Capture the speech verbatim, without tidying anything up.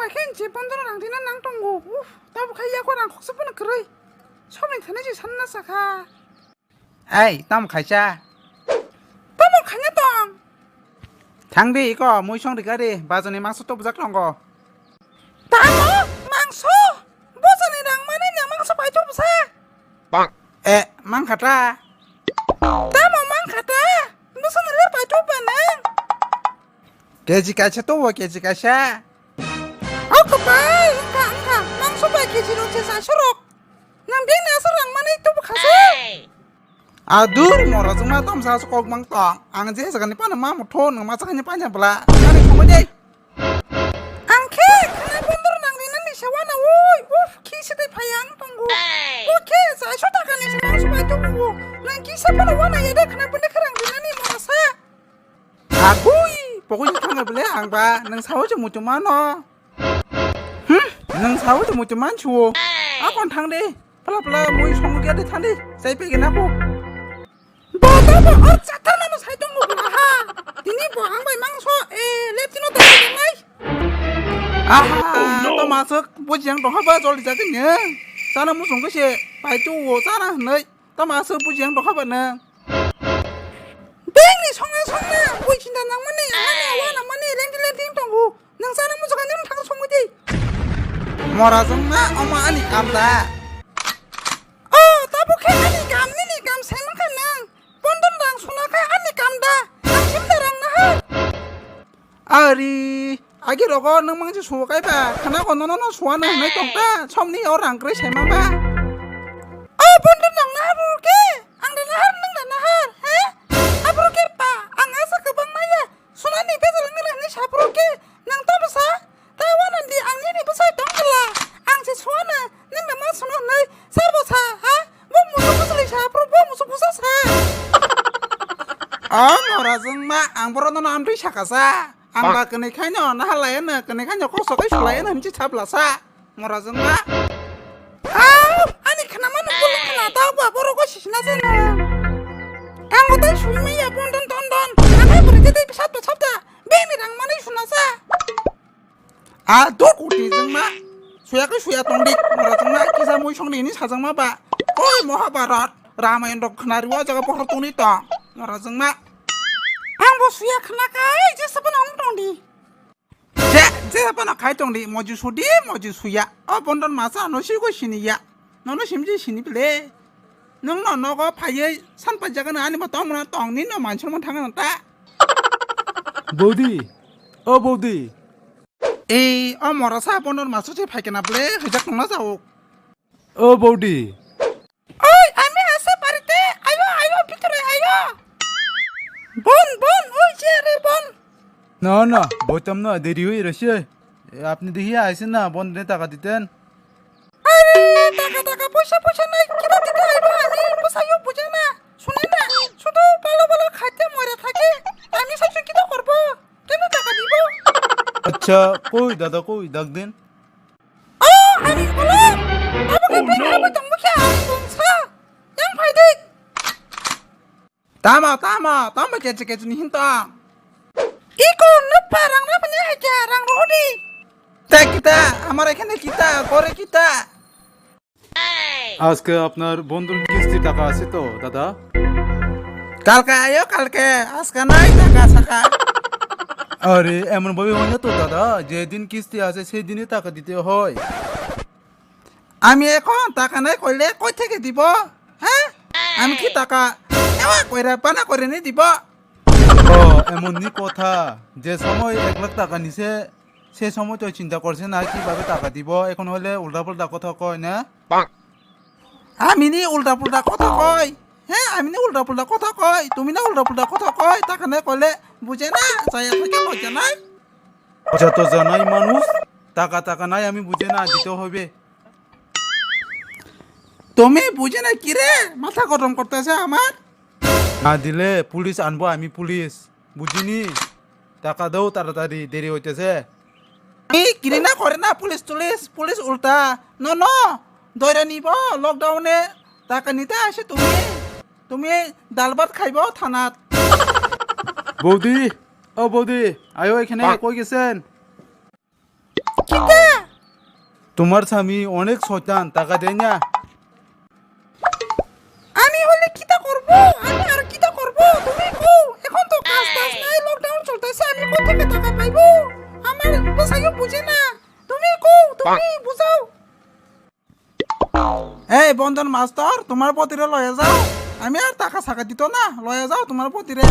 Pakhe je pondro rang rina nang tongo. Uf, tabo khai yako rang khoksa phano kwrwi. Sobni thani je sanna sakha. Ei, tamo khaisa? Tamo khanya tong? Thang di, iko, mui song rika di, bajani mangso to bujak tongo. Tamo? Mangso? Bojani rang mani na mangso pai to busa? Eh, mangkhata? Tamo mangkhata? Bosonole paithok ba nang? Keji kaisa tobo, keji kaisa. O kwpai, wngkha, wngkha. Mangso bai keji rok se saiso rok. Nang bini aswk rang mani tobo khasi. Adur, mora jongma tamsa aswk kok mang tong. Ang je jaga ni pana ma motho, nang ma jaga ni pana bla. Ani thongma dei. Ang khe khana bondor nang rinani se wana, oi, uf, khi se tei phai ang tongo. O khe, chaisho taka ni se mangso bai tongo. Nang kisa phano wana ya de khana bini khe rang rinani mora sa. Agui, pokoi se thangna bele ang ba, nang sao je muchung mano. Hmm, nang sao je muchung man chuo. Akon thang de, pala pala mui song ge de thang de, sai pe ge na ko. Bo, bo, bo, o chathar nano sai tongo bo, aha. Tini bo ang bai mangso, eh, leptino dai dai nai. Aha, to masuk, bo jeng doha ba joli jagin ne. Sana musung ke se, pai tu wo sana hnai. To masuk, bo jeng doha ba nang. Bengni songna songna, bui chinta nang mani, ang ani awa nang mani, lengdi lengdi tongo. Nang sana musuk ani thang songwi di. Mora jongna, oma ani kam da. O, tabuk khe ani kam, nini kam, saimang kha nang. Pondon rang suna kha ani kam da. Ang sim da rang nahar. Ari, agi rogo nang mangsi suwa kai ba. Khana kono no no suwa na hinai tong ta. Somni o rang kre saimang ba. O pondon rang nahar buru ke. Ang da nahar, nang da nahar. He? Aburu ke pa. Ang asa kwbang maya. Sunani bejal wngwi rwngni saphuru khe nang tamo sa? Ta wanandi ang nini bwsai tong kla. Ang se suana nini ma suno hwnwi sabo sa ha? Bo musuk bwsali saphuru bo musuk bwsa sa. O mora jongma ang borokno amtwi saka sa. Ang ba kwnwi khaino nahalai ano kwnwi khaino kosok kai sulai ano hinwi sabla sa. Mora jongma. Au, ani khana mano bulu khana ta ba borok o sisina se no. Ang o tai sui maya pondon ton don. Ang hai bwrwi tei tei sat ba sat ta. Bini rang manwi suna sa. A do kuti jongma. Suya kai suya tong dik. Mora jongma kisa mui song ni ni sa jongma ba. Oi Mahabharat. Ramayan rok khana riwa jaga pohor tuni tong. Mora jongma. Ang bo suya khana kai je sabon ong tong di. Je, je phano khai tong di, moji sudi, moji suya. O bondon masa no sigo sini ya. Nono simji sini bele. Nung no nogo phaiye san pa jaga na ani bo tong mona tong ni no manchon mon thang ta. Bodi, o bodi. Ei, o mora sa bondon masa se phai kana bele, hejak tong na jao. O bodi. Oi, ami ase barite. Ayo, ayo, bhitore ayo. Bon, bon, oi, chair-e bon. No, no, boitam no, deri hoi rase. Apni dekhi aise na, bon ne taka diten. Are, taka, taka, poisa, poisa nai, kita dite aibo, ami bwsai o bujai na, sunai na, sudu balo balo khaite moira thake, ami saisu kita korbo, keno taka dibo. Acha, koi dada koi, dak den. Oh, ani kolom! Abo khe beng abo tongmo khe ani bongsa. Yang phai di. Tamo, tamo, tamo keche keche ni hinta. Iko nupha rang na phani hai kya rang rohdi. Ta kita, amar ekhane kita, kore kita. আজকে আপনার বন্ধুর কিস্তি টাকা আছে তো, দাদা? কালকে আয়ো, কালকে। আজকে নাই টাকা সাকা। আরে, এমন ভাবে হয় না তো, দাদা। যেদিন কিস্তি আছে, সেই দিনই টাকা দিতে হয়। আমি এখন টাকা নাই কইলে কই থেকে দিব? হ্যাঁ? আমি কি টাকা এওয়া কইরা বানা করে নি দিব? ও, এমনই কথা। যে সময় এক লাখ টাকা নিছে, সে সময় তো চিন্তা করছে না কিভাবে টাকা দিব। এখন হলে উল্টাপাল্টা কথা কয় না? আমি নি উল্টা পুল্টা কথা কই? হ্যাঁ, আমি নি উল্টা পুল্টা কথা কই? তুমি না উল্টা পুল্টা কথা কই? টাকা নাই কইলে বুঝে না? চাইয়া থাকে মজা নাই? যত জানাই মানুষ, টাকা টাকা নাই আমি বুঝে না, দিতে হবে। তুমি বুঝে না কি রে? মাথা গরম করতেছে আমার। না দিলে পুলিশ আনবো আমি, পুলিশ। বুঝিনি? টাকা দাও তাড়াতাড়ি, দেরি হইতেছে। এই কিরে না করে না পুলিশ টুলিশ, পুলিশ উল্টা। ন, ন, দৈরা নিব, লকডাউনে টাকা নিতে আসে তুমি। তুমি ডাল ভাত খাইব থানাত। বৌদি, ও বৌদি, আয়ো এখানে, কই গেছেন? কিতা? তোমার স্বামী অনেক শয়তান, টাকা দেয় না। আমি হলে কিতা করব? আমি আর কিতা করব? তুমি কও, এখন তো কাজ টাজ নাই, লকডাউন চলতেছে, আমি কোথা থেকে টাকা পাইবো? আমার পোষাইও বুঝে না। তুমি কও, তুমি বুঝাও। এই বন্ধন মাস্টার, তোমার পতিরে লয়ে যাও, আমি আর টাকা সাকা দিত না, লয়ে যাও তোমার পতিরে।